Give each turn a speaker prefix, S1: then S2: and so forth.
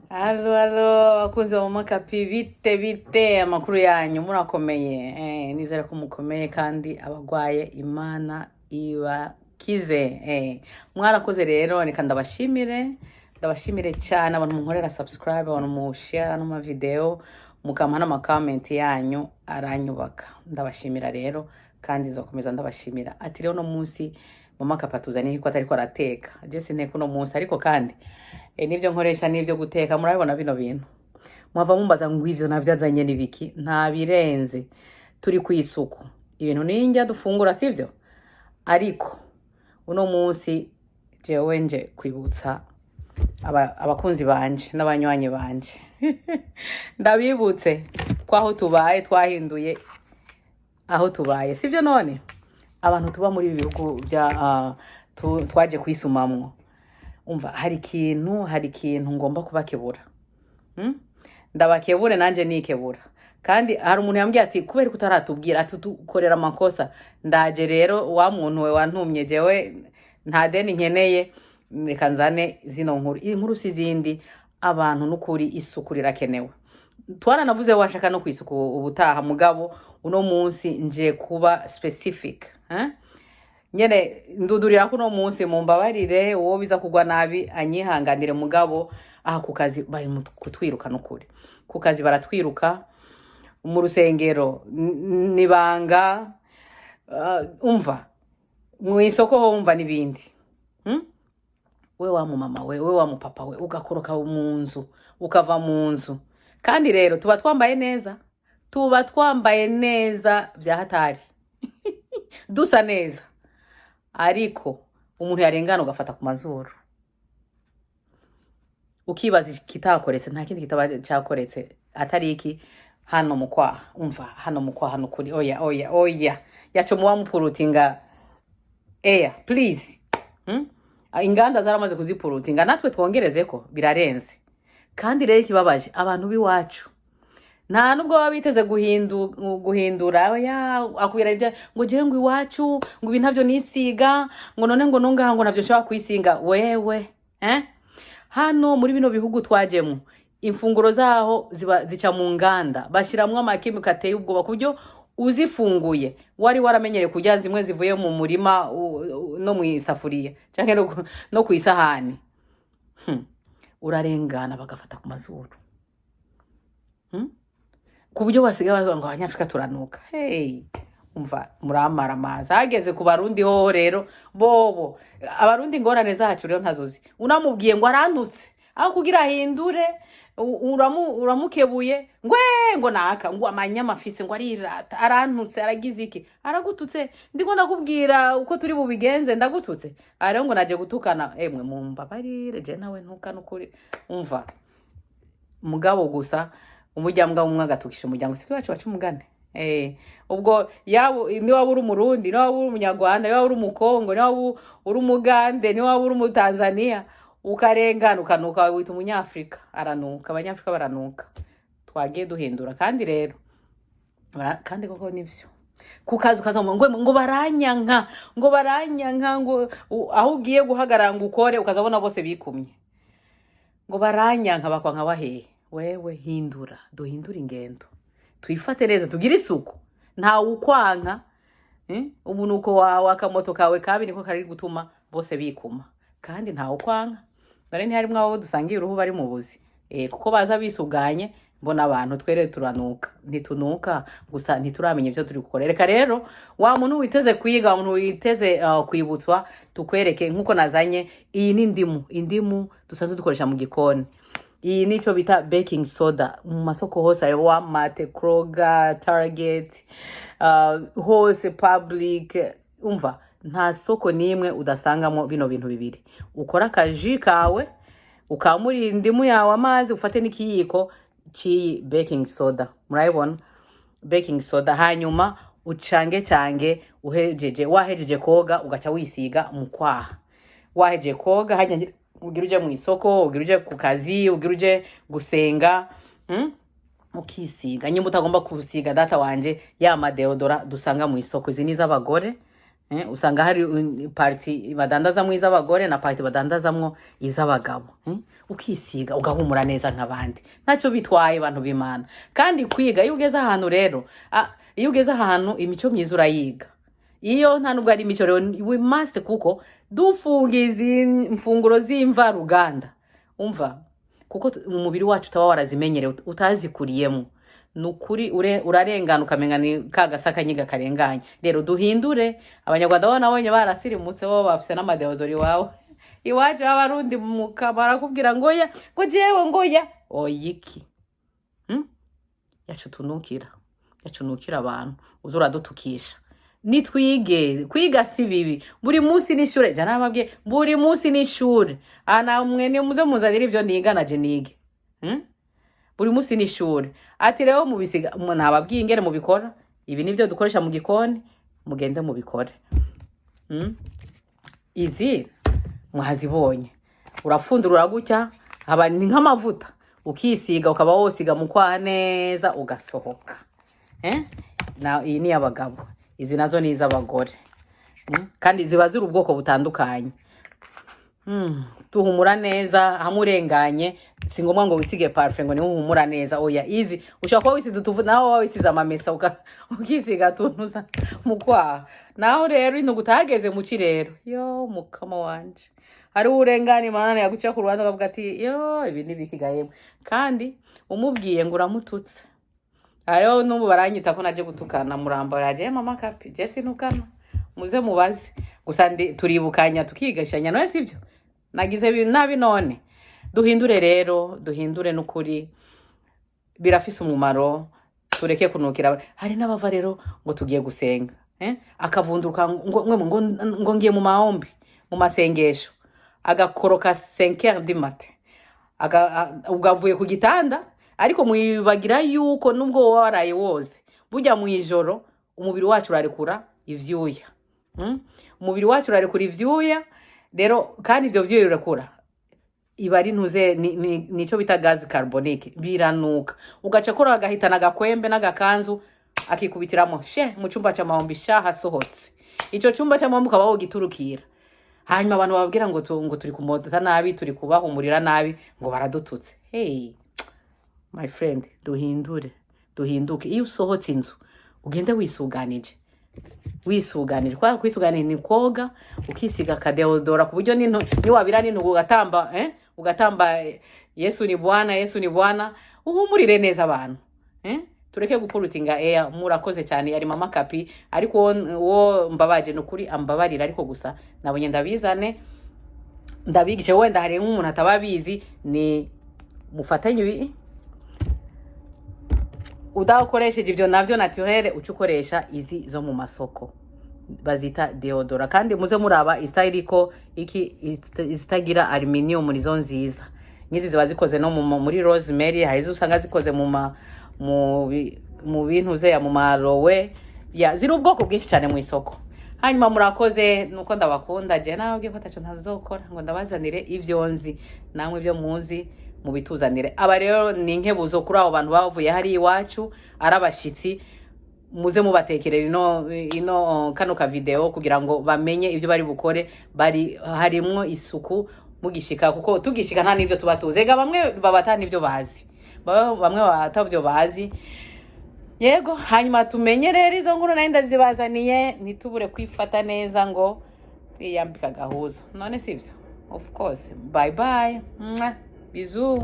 S1: Allo, allo, abakunzi ba Mama Kapi, bite bite, amakuru yanyu? Murakomeye? Nizere ko mukomeye kandi abagwaye Imana ibakize. Mwarakoze rero, reka ndabashimire, ndabashimire cyane abantu munkorera subscribe, abantu mu share no video, mukampa n'ama comment yanyu aranyubaka. Ndabashimira rero kandi nzokomeza ndabashimira. Ati rero no munsi Mama Kapi atuzaniye ko atariko arateka, je sinteka uno munsi, ariko kandi nivyo nkoresha n'ivyo guteka. Murabibona bino bintu, mwava mumbaza ngo ivyo navyazanye n'ibiki? Nta birenze, turi ku isuku, ibintu ninjya dufungura, sivyo? Ariko uno munsi jewe nje kwibutsa abakunzi banje n'abanywanyi banje, ndabibutse ko aho tubaye twahinduye aho tubaye, sivyo? None abantu tuba muri ibi bihugu bya twaje kwisumamwo, umva, hari ikintu ngomba kubakebura. Ndabakebure nanje nikebura. Kandi hari umuntu yambwiye ati: "Kubera ko utaratubwira," ati, "tukorera amakosa." Ndaje rero, wa muntu we wantumye, jewe nta deni nkeneye, reka nzane zino nkuru. Iyi nkuru si izindi, abantu, n'ukuri isuku rirakenewe. Twaranavuze washaka no kwisuku ubutaha, mugabo uno munsi nje kuba specific, eh? Nyene ndudurira ko uno munsi mumbabarire, uwo biza kugwa nabi anyihanganire, mugabo aha ku kazi bari mu kutwiruka, n'ukuri ku kazi baratwiruka, mu rusengero nibanga, umva, mu isoko ho umva n'ibindi, We wa mumama we, we wa mupapa we, ugakoroka mu nzu, ukava mu nzu, kandi rero tuba twambaye neza, tuba twambaye neza bya hatari, dusa neza, ariko umuntu yarengana ugafata ku mazuru, ukibaza ikitakoretse. Nta kindi kitaba cyakoretse atari iki hano mu kwaha. Umva, hano mu kwaha, nukuri, oya, oya, oya, yaco muba mupollutinga air, please, Inganda zaramaze kuzipollutinga, natwe twongereze ko birarenze. Kandi rero ikibabaje, abantu b'iwacu nta nubwo baba biteze guhindura. Oya, akubwira ibyo ngo jewe ngo iwacu ngo ibi ntabyo nisiga, ngo none ngo nungaha ngo ntabyo nshobora kwisinga. Wewe, eh? Hano muri bino bihugu twajemo, imfunguro zaho ziba zica mu nganda, bashiramwo amakemiko ateye ubwoba, ku buryo uzifunguye wari waramenyereye kurya zimwe zivuye mu murima no mu isafuriya canke no ku isahani, Urarengana bagafata ku mazuru, Ku buryo basigaye bavuga ngo Abanyafurika turanuka. Hey, umva, muramara amazi. Hageze ku Barundi hoho rero, bobo Abarundi ingorane zacu rero ntazozi. Unamubwiye ngo arantutse, aho kugira ahindure, uramukebuye ngo ngo naka ngo amanyama afise, ngo arirata, arantutse, aragize iki, aragututse. Ndiko ndakubwira uko turi bubigenze, ndagututse. Aha rero ngo naje gutukana. Emwe, mumbabarire, je nawe ntukana ukuri. Umva, mugabo gusa umuryango umwe agatukisha umuryango, siko iwacu baca umugani. Ubwo yaba niba uri Umurundi, niba uri Umunyarwanda, niba uri Umukongo, niba uri Umugande, niba uri Umutanzania, ukarengana ukanuka, wita Umunyafurika aranuka. Abanyafurika baranuka, twagiye duhindura. Kandi rero kandi koko nivyo, ku kazi ukaza ngo baranyanka, ngo baranyanka, ngo aho ugiye guhagarara ngo ukore, ukazabona bose bikumye ngo baranyanka. Bakwanka wahehe wewe? Hindura, duhindure ingendo, twifate neza, tugire isuku, ntawe ukwanka, eh? Umunuko wawe, akamoto kawe kabi niko kari gutuma bose bikuma, kandi ntawe ukwanka. None ntiharimwo abo dusangiye uruhu bari mu buzi, kuko baza bisuganye. Mbona abantu twere turanuka, ntitunuka gusa ntituramenya ibyo turi gukora. Reka rero, wa muntu witeze kwiga, wa muntu witeze kwibutswa, tukwereke nkuko nazanye iyi ni indimu, indimu dusanzwe dukoresha mu gikoni. Iyi nico bita baking soda. Mu masoko hose hari Walmart, Kroger, Target, hose Publix, umva, nta soko n'imwe udasangamo bino bintu bibiri. Ukora akaji kawe, ukamura indimu yawe amazi, ufate n'ikiyiko cy'iyi baking soda, murayibona baking soda, hanyuma ucange cange. Uhejeje, wahejeje koga, ugaca wisiga mu kwaha. Wahejeje koga hajya, ugira uje mu isoko, ugira uje ku kazi, ugira uje gusenga, Ukisiga. Nyimba utagomba kusiga, data wanje, ya ma deodorant dusanga mu isoko, izi ni iz'abagore, usanga hari partie badandazamwo iz'abagore na partie badandazamwo iz'abagabo. Ukisiga, ugahumura neza nk'abandi. Ntacyo bitwaye, bantu b'Imana. Kandi kwiga, iyo ugeze ahantu rero, iyo ugeze ahantu, imico myiza urayiga. Iyo nta nubwo ari imico rero, we must, kuko dufunga izi mfunguro z'imvaruganda, umva, kuko umubiri wacu utaba warazimenyereye, utazikuriyemo, ni ukuri urarengana ukamenya ni ka gasaka nyiga karenganye. Rero duhindure. Abanyarwanda bo nabonye barasirimutse, bo bafise n'amadeodori. Iwawe, iwacu abarundi barakubwira ngo ya, ngo jewe ngo ya oyiki. Yacutunukira, yacunukira abantu, uza uradutukisha. Nitwige, kwiga si bibi. Buri munsi n'ishure, jana nababwiye, buri munsi n'ishure. Ana mwe ni muze muzanire ivyo niga, naje nige. Buri munsi n'ishure. Ati rero mubisiga, nababwiye ingene mubikora. Ibi nivyo dukoresha mu gikoni, mugende mubikore. Izi mwazibonye, urapfundura gutya, haba ni nk'amavuta, ukisiga, ukaba wosiga mu kwaha neza, ugasohoka, eh? Na iyi ni iy'abagabo, izi nazo ni iz'abagore. Kandi ziba ziri ubwoko butandukanye. Tuhumura neza hamwe urenganye. Si ngombwa ngo wisige parfum ngo niho uhumura neza, oya. Izi ushobora kuba wisize utuvu, nawe waba wisize amamesa, ukisiga tunuza mu kwaha. Naho rero intugu utahageze muci rero, yo mukama wanje, hariho urengana, Imana yaguca ku ruhande, ukavuga ati: "Yo, ibi ni biki gahemwe?" Kandi umubwiye ngo uramututse. Hariho n'ubu baranyita ko naje gutukana. Muramba yaje mama kapi, je sinukana, muze mubaze gusa. Ndi turibukanya, tukigashanya. None sibyo nagize nabi? None duhindure rero, duhindure n'ukuri, birafise umumaro. Tureke kunukira. Hari n'abava rero ngo tugiye gusenga, eh? Akavunduruka ngo ngiye mu maombi, mu masengesho, agakoroka 5 heures du matin, ugavuye ku gitanda. Ariko mwibagira yuko nubwo wowe waraye woze, burya mu ijoro umubiri wacu urarekura ivyuya. Umubiri wacu urarekura ivyuya rero, kandi ivyo vyuya birekura iba ari ntuze nico bita gaz carbonique, biranuka. Ugaca kora, agahitana agakwembe n'agakanzu, akikubitiramo she mu cyumba c'amahombi, sha hasohotse. Ico cyumba c'amahombi ukaba wogiturukira. Hanyuma abantu bababwira ngo turi kumota nabi, turi kubahumurira nabi, ngo baradututse. Hey my friend, duhindure, duhinduke. Iyo usohotse inzu, ugende wisuganije, wisuganije. Kwa kwisuganira ni koga, ukisiga akadeodora, ku buryo niwabira n'intugu ugatamba, eh? Ugatamba, Yesu ni Bwana, Yesu ni Bwana, uhumurire neza abantu, eh? Tureke gupollutinga air. Murakoze cyane, yari mama Kapi. Ariko uwo mbabaje, ni ukuri ambabarira, ariko gusa nabonye ndabizane, ndabigishe. Wenda hari nk'umuntu ataba abizi. Ni mufatanye ibi, udakoresheje ibyo nabyo naturel, uca ukoresha izi zo mu masoko bazita deodora. Kandi muze muraba isitayiriko iki, izitagira aluminium nizo nziza. Nk'izi ziba zikoze no muri rosemary, hari izo usanga zikoze mu ma mu bi- mu bintu zeya, mu marowe ya, ziri ubwoko bwinshi cyane mu isoko. Hanyuma murakoze, nuko ndabakunda. Je nawe ko ataco ntazokora ngo ndabazanire ivyo nzi, namwe ibyo muzi mubituzanire. Aba rero ni inkebuzo kuri abo bantu bavuye hari iwacu ari abashitsi, muze mubatekerera ino kano ka video kugira ngo bamenye ibyo bari bukore. Bari harimwo isuku mugishika, kuko tugishika nta n'ibyo tuba tuzi. Ega bamwe baba ata n'ibyo bazi. Bamwe baba atavyo bazi. Yego, hanyuma tumenye rero izo nkuru nari ndazibazaniye. Ntitubure kwifata neza ngo twiyambika agahuzu, none sibyo? Of course. Bye bye. Mwah. Bisous.